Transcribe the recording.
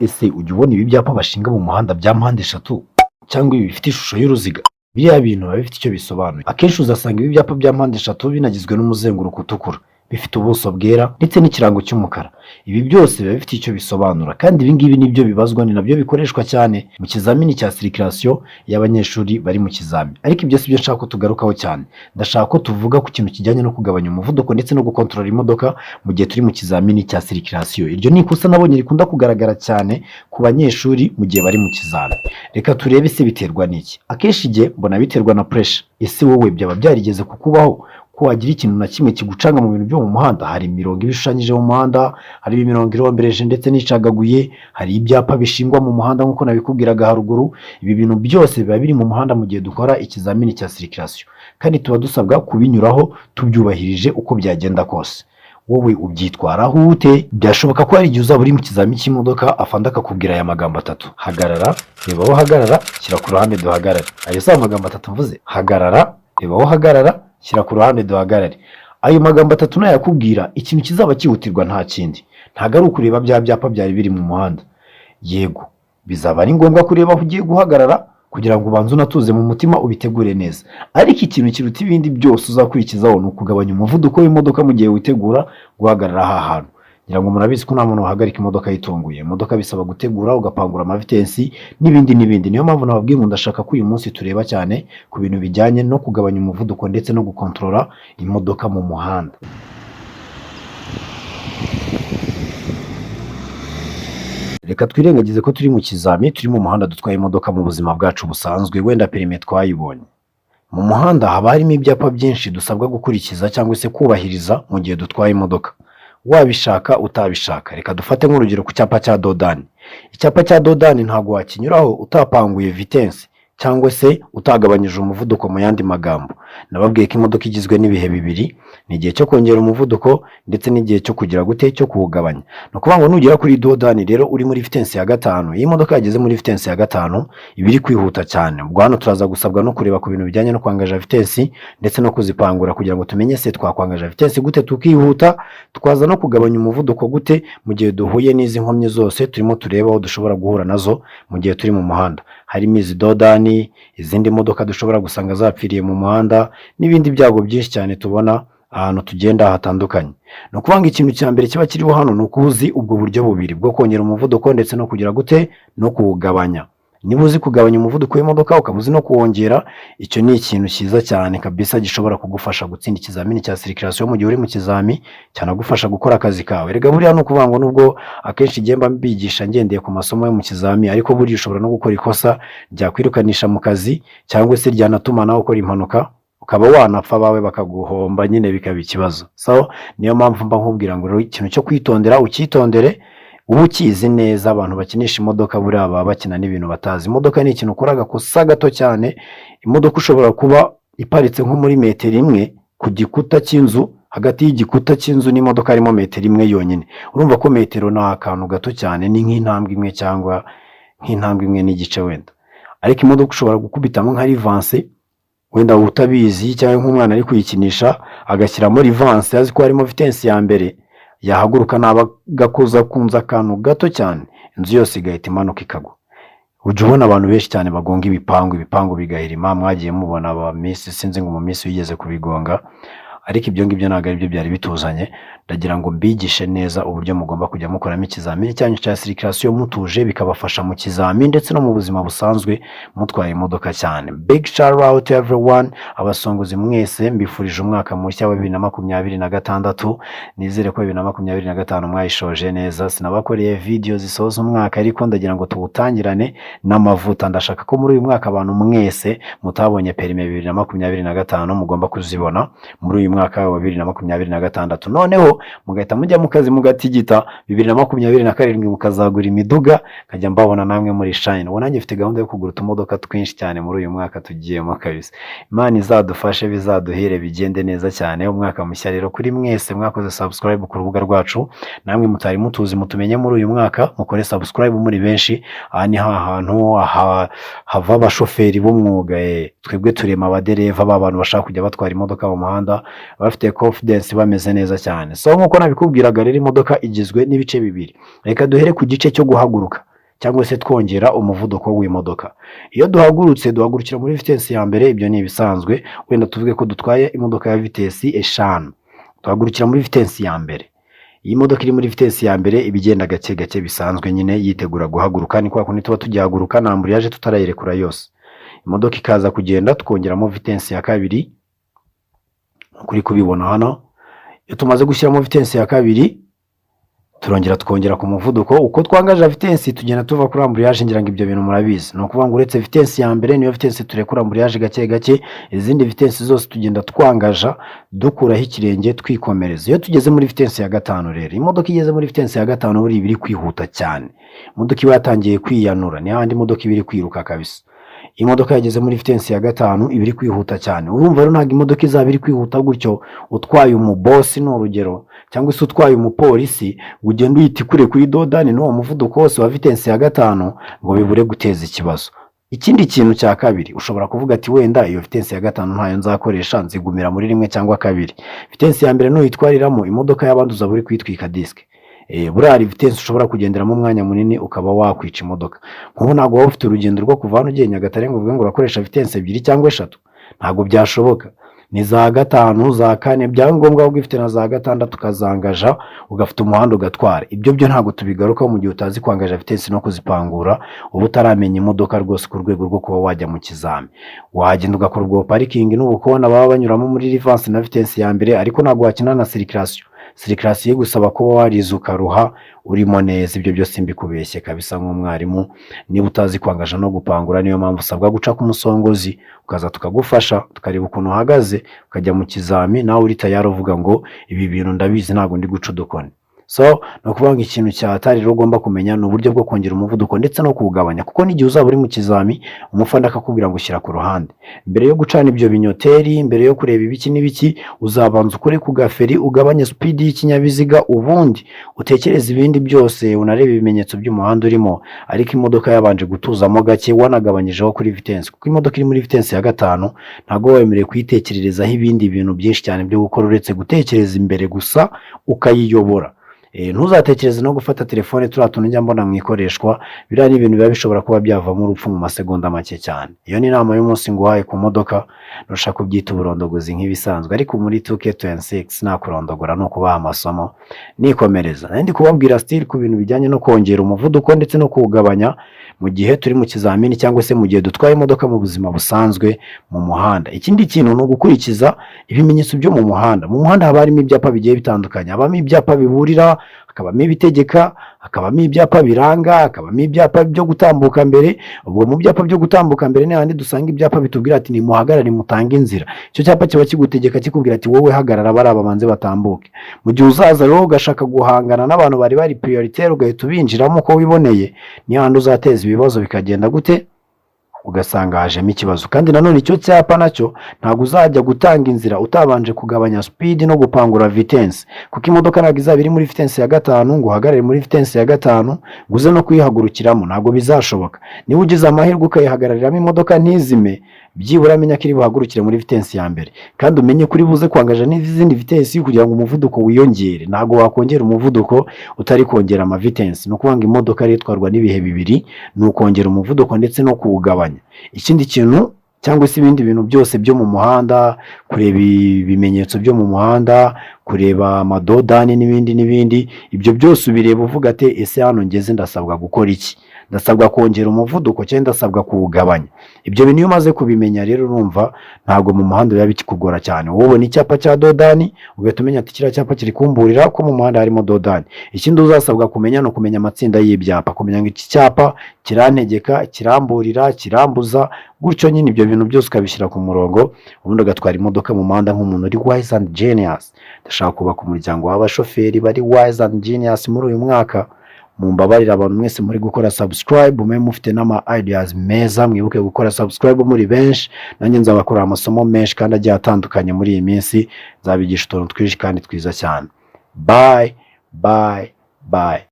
Ese ujya ubona ibi byapa bashinga mu muhanda bya mpande eshatu cyangwa ibi bifite ishusho y'uruziga? Biriya bintu biba bifite icyo bisobanuye. Akenshi uzasanga ibi byapa bya mpande eshatu binagizwe n'umuzenguruko utukura, bifite ubuso bwera ndetse n'ikirango cy'umukara. Ibi byose biba bifite icyo bisobanura, kandi ibi ngibi nibyo bibazwa, ni nabyo bikoreshwa cyane mu kizamini cya circulation y'abanyeshuri bari mu kizami. Ariko ibyo si byo nshaka ko tugarukaho cyane. Ndashaka ko tuvuga ku kintu kijyanye no kugabanya umuvuduko ndetse no gukontorora imodoka mu gihe turi mu kizamini cya circulation. Iryo ni ikosa nabonye rikunda kugaragara cyane ku banyeshuri mu gihe bari mu kizami. Reka turebe ese biterwa n'iki? Akenshi igihe mbona biterwa na pressure. Ese wowe byaba byarigeze kukubaho ko wagira ikintu na kimwe kigucanga mu bintu byo mu muhanda? Hari imirongo iba ishushanyije mu muhanda, hari imirongo irombereje ndetse n'icagaguye, hari ibyapa bishingwa mu muhanda nk'uko nabikubwiraga haruguru. Ibi bintu byose biba biri mu muhanda mu gihe dukora ikizamini cya circulation, kandi tuba dusabwa kubinyuraho tubyubahirije uko byagenda kose. Wowe ubyitwaraho ute? Byashoboka ko hari igihe uzaba uri mu kizamini cy'imodoka, afande akakubwira aya magambo atatu: "Hagarara, reba aho uhagarara, shyira ku ruhande duhagarare." Ayo si amagambo atatu mvuze? Hagarara, reba aho uhagarara, shyira ku ruhande duhagarare. Ayo magambo atatu nayakubwira, ikintu kizaba cyihutirwa nta kindi, ntabwo ari ukureba bya byapa byari biri mu muhanda. Yego, bizaba ari ngombwa kureba aho ugiye guhagarara kugira ngo ubanze unatuze mu mutima, ubitegure neza. Ariko ikintu kiruta ibindi byose uzakurikizaho ni ukugabanya umuvuduko w'imodoka mu gihe witegura guhagarara aha hantu. Ngira ngo murabizi ko nta muntu wahagarika imodoka yitunguye. Imodoka bisaba gutegura, ugapangura amavitensi n'ibindi n'ibindi. Niyo mpamvu nababwiye ngo ndashaka ko uyu munsi tureba cyane ku bintu bijyanye no kugabanya umuvuduko ndetse no gukontorora imodoka mu muhanda. Reka twirengagize ko turi mu kizami, turi mu muhanda dutwaye imodoka. Mu buzima bwacu busanzwe, wenda perime twayibonye, mu muhanda haba harimo ibyapa byinshi dusabwa gukurikiza cyangwa se kubahiriza mu gihe dutwaye imodoka, wabishaka utabishaka. Reka dufate nk'urugero ku cyapa cya dos d'âne. Icyapa cya dos d'âne ntabwo wakinyuraho utapanguye vitesse cyangwa se utagabanyije umuvuduko. Mu yandi magambo, nababwiye ko imodoka igizwe n'ibihe bibiri: ni igihe cyo kongera umuvuduko ndetse n'igihe cyo kugira gute? Cyo kuwugabanya. Ni ukuvuga ngo nugera kuri dos d'âne rero uri muri vitesse ya gatanu, iyo imodoka yageze muri vitesse ya gatanu iba iri kwihuta cyane. Ubwo hano turaza gusabwa no kureba ku bintu bijyanye no kwangaja vitesse ndetse no kuzipangura, kugira ngo tumenye se twakwangaja vitesse gute tukihuta, twaza no kugabanya umuvuduko gute mu gihe duhuye n'izi nkomyi zose turimo tureba aho dushobora guhura nazo mu gihe turi mu muhanda, harimo izi dos d'âne, izindi modoka dushobora gusanga zapfiriye mu muhanda n'ibindi byago byinshi cyane tubona ahantu tugenda hatandukanye. Ni ukuvuga ngo ikintu cya mbere kiba kiriho hano ni uko uzi ubwo buryo bubiri bwo kongera umuvuduko ndetse no kugira gute? No kuwugabanya. Niba uzi kugabanya umuvuduko w'imodoka, ukaba uzi no kuwongera, icyo ni ikintu cyiza cyane kabisa gishobora kugufasha gutsinda ikizamini cya circulation mu gihe uri mu kizami, cyanagufasha gukora akazi kawe. Erega buriya ni ukuvuga ngo nubwo akenshi igihe mba mbigisha ngendeye ku masomo yo mu kizami, ariko buriya ushobora no gukora ikosa ryakwirukanisha mu kazi cyangwa se ryanatuma nawe ukora impanuka, ukaba wanapfa, abawe bakaguhomba nyine, bikaba ikibazo. So niyo mpamvu mba nkubwira ngo rero ikintu cyo kwitondera ucyitondere, uba ukizi neza. Abantu bakinisha imodoka buriya baba bakina n'ibintu batazi. Imodoka ni ikintu ukora agakosa gato cyane. Imodoka ushobora kuba iparitse nko muri metero imwe ku gikuta cy'inzu, hagati y'igikuta cy'inzu n'imodoka harimo metero imwe yonyine. Urumva ko metero ni akantu gato cyane, ni nk'intambwe imwe cyangwa nk'intambwe imwe n'igice wenda. Ariko imodoka ushobora gukubitamo nka reverse, wenda utabizi, cyangwa nk'umwana ari kuyikinisha agashyiramo reverse azi ko harimo vitesse ya mbere, yahaguruka naba gakoza kunze akantu gato cyane, inzu yose igahita imanuka ikagwa. Ujya ubona abantu benshi cyane bagonga ibipangu, ibipangu bigahirima. Mwagiye mubona aba miss, sinzi ngo mu minsi wigeze kubigonga. Ariko ibyo ngibyo ntabwo ari byo byari bituzanye. Ndagira ngo mbigishe neza uburyo mugomba kujya mukoramo ikizamini cyanyu cya circulation mutuje, bikabafasha mu kizamini ndetse no mu buzima busanzwe mutwaye imodoka cyane. Big shout out to everyone. Abasongozi mwese, mbifurije umwaka mushya wa 2026. Nizere ko 2025 mwayishoje neza. Sinabakoreye video zisoza umwaka, ariko ndagira ngo tuwutangirane n'amavuta. Ndashaka ko muri uyu mwaka abantu mwese mutabonye perime 2025 mugomba kuzibona muri uyu mwaka wa 2026, noneho mugahita mujya mu kazi mugatigita, 2027 mukazagura imiduga, nkajya mbabona namwe muri shine. Ubu nanjye mfite gahunda yo kugura utumodoka twinshi cyane muri uyu mwaka tugiyemo kabisa. Imana izadufashe, bizaduhire, bigende neza cyane. Umwaka mushya rero kuri mwese mwakoze subscribe ku rubuga rwacu. Namwe mutari mutuzi, mutumenye muri uyu mwaka, mukore subscribe muri benshi. Aha ni ha hantu hava abashoferi b'umwuga. Twebwe turema abadereva b'abantu bashaka kujya batwara imodoka mu muhanda bafite confidence, bameze neza cyane. So nk'uko nabikubwiraga rero, imodoka igizwe n'ibice bibiri. Reka duhere ku gice cyo guhaguruka. cyangwa se twongera umuvuduko w'imodoka. Iyo duhagurutse, duhagurukira muri vitesse ya mbere, ibyo ni ibisanzwe. Wenda tuvuge ko dutwaye imodoka ya vitesse 5, duhagurukira muri vitesse ya mbere. Iyi modoka iri muri vitesse ya mbere iba igenda gake gake bisanzwe nyine, yitegura guhaguruka. Ni kwa kundi tuba tugihaguruka na embrayage tutarayirekura yose. Imodoka ikaza kugenda, tukongeramo vitesse ya kabiri, kuri kubibona hano. Iyo tumaze gushyiramo vitesse ya kabiri, turongera twongera ku muvuduko. Uko twangaje vitesse, tugenda tuva kuri embrayage. Ngira ngo ibyo bintu murabizi. Ni ukuvuga ngo uretse vitesse ya mbere, niyo vitesse turekura embrayage gake gake, izindi vitesse zose tugenda twangaja, dukuraho ikirenge, twikomereza. Iyo tugeze muri vitesse ya gatanu rero, imodoka igeze muri vitesse ya gatanu buriya iba iri kwihuta cyane. Imodoka iba yatangiye kwiyanura, ni hahandi imodoka iba iri kwiruka kabisa. Imodoka yageze muri vitesse ya gatanu iba iri kwihuta cyane. Urumva rero, ntabwo imodoka izaba iri kwihuta gutyo utwaye umubosi, ni urugero, cyangwa se utwaye umupolisi, ngo ugende uhita ikure kuri dodani n'uwo muvuduko wose wa vitesse ya gatanu ngo bibure guteza ikibazo. Ikindi kintu cya kabiri, ushobora kuvuga ati: "Wenda iyo vitesse ya gatanu ntayo nzakoresha, nzigumira muri rimwe cyangwa kabiri." Vitesse ya mbere nuyitwariramo imodoka y'abandi, uzaba uri kuyitwika disque. Buriya hari vitesse ushobora kugenderamo umwanya munini ukaba wakwica imodoka. Nk'ubu ntabwo waba ufite urugendo rwo kuva hano ugiye Nyagatare ngo uvuge ngo urakoresha vitesse ebyiri cyangwa eshatu, ntabwo byashoboka. Ni za gatanu, za kane, byaba ngombwa ahubwo ifite na za gatandatu ukazangaja, ugafata umuhanda ugatwara. Ibyo byo ntabwo tubigarukaho. Mu gihe utazi kwangaja vitesse no kuzipangura, uba utaramenya imodoka rwose ku rwego rwo kuba wajya mu kizami. Wagenda ugakora ubwo parking n'ubukona baba banyuramo muri reverse na vitesse ya mbere, ariko ntabwo wakina na circulation. Circulation igusaba kuba warize ukaruha urimo neza. Ibyo byose mbikubeshye kabisa nk'umwarimu, niba utazi kwangaja no gupangura, niyo mpamvu usabwa guca ku musongozi, ukaza tukagufasha, tukareba ukuntu uhagaze, ukajya mu kizami nawe uri tayari, uvuga ngo: "Ibi bintu ndabizi, ntabwo ndi guca udukoni." So ni ukuvuga ngo ikintu cya hatari rero ugomba kumenya ni uburyo bwo kongera umuvuduko ndetse no kuwugabanya, kuko n'igihe uzaba uri mu kizami, umufana akakubwira ngo ushyira ku ruhande, mbere yo gucana ibyo binyoteri, mbere yo kureba ibiki n'ibiki, uzabanza ukore ku gaferi, ugabanye speed y'ikinyabiziga, ubundi utekereze ibindi byose, unarebe ibimenyetso by'umuhanda urimo, ariko imodoka yabanje gutuzamo gake, wanagabanyijeho kuri vitesse. Kuko imodoka iri muri vitesse ya gatanu ntabwo wemerewe kuyitekererezaho ibindi bintu byinshi cyane byo gukora, uretse gutekereza imbere gusa ukayiyobora. Ntuzatekereze no gufata telefone, turiya tuntu njya mbona mu ikoreshwa. Biriya ni ibintu biba bishobora kuba byavamo urupfu mu masegonda make cyane. Iyo ni inama y'umunsi nguhaye ku modoka. Ntushaka kubyita uburondogozi nk'ibisanzwe, ariko muri 2K26 nta kurondogora, ni ukubaha amasomo nikomereza. Nari ndi kubabwira still ku bintu bijyanye no kongera umuvuduko ndetse no kuwugabanya mu gihe turi mu kizamini, cyangwa se mu gihe dutwaye imodoka mu buzima busanzwe mu muhanda. Ikindi kintu ni ugukurikiza ibimenyetso byo mu muhanda. Mu muhanda haba harimo ibyapa bigiye bitandukanye. Habamo ibyapa biburira, hakabamo ibitegeka, hakabamo ibyapa biranga, hakabamo ibyapa byo gutambuka mbere. Ubwo mu byapa byo gutambuka mbere ni hahandi dusanga ibyapa bitubwira ati: "Nimuhagarare, mutange inzira." Icyo cyapa kiba kigutegeka, kikubwira ati: "Wowe hagarara, bariya babanze batambuke." Mu gihe uzaza rero ugashaka guhangana n'abantu bari bari prioritaire, ugahita ubinjiramo uko wiboneye, ni hahandi uzateza ibibazo. Bikagenda gute? Ugasanga hajemo ikibazo. Kandi nanone icyo cyapa nacyo, ntabwo uzajya gutanga inzira utabanje kugabanya speed no gupangura vitesse, kuko imodoka ntabwo izaba iri muri vitesse ya gatanu ngo uhagarare muri vitesse ya gatanu ngo uze no kuyihagurukiramo, ntabwo bizashoboka. Niba ugize amahirwe ukayihagarariramo imodoka ntizime, byibura menya ko iri buhagurukire muri vitesse ya mbere, kandi umenye ko uri buze kwangaja n'izindi vitesse kugira ngo umuvuduko wiyongere. Ntabwo wakongera umuvuduko utari kongera amavitesse. Ni ukuvuga ngo imodoka rero itwarwa n'ibihe bibiri, ni ukongera umuvuduko ndetse no kuwugabanya. Ikindi kintu, cyangwa se ibindi bintu byose byo mu muhanda, kureba ibimenyetso byo mu muhanda, kureba amadodani n'ibindi n'ibindi, ibyo byose ubireba uvuga ati: "Ese hano ngeze ndasabwa gukora iki? Ndasabwa kongera umuvuduko cyangwa ndasabwa kuwugabanya?" Ibyo bintu iyo umaze kubimenya rero, urumva ntabwo mu muhanda biba bikikugora cyane. Wowe ubona icyapa cya dodani ugahita umenya ati: "Kiriya cyapa kiri kumburira ko mu muhanda harimo dodani." Ikindi uzasabwa kumenya ni ukumenya amatsinda y'ibyapa, kumenya ngo iki cyapa kirantegeka, kiramburira, kirambuza, gutyo nyine ibyo bintu byose ukabishyira ku murongo, ubundi ugatwara imodoka mu muhanda nk'umuntu uri wise and genius. Ndashaka kubaka umuryango w'abashoferi bari wise and genius muri uyu mwaka. Mumbabarire abantu mwese muri gukora subscribe, mube mufite n'ama ideas meza. Mwibuke gukora subscribe muri benshi, nanjye nzabakorera amasomo menshi kandi agiye atandukanye. Muri iyi minsi nzabigisha utuntu twinshi kandi twiza cyane. Bye bye bye.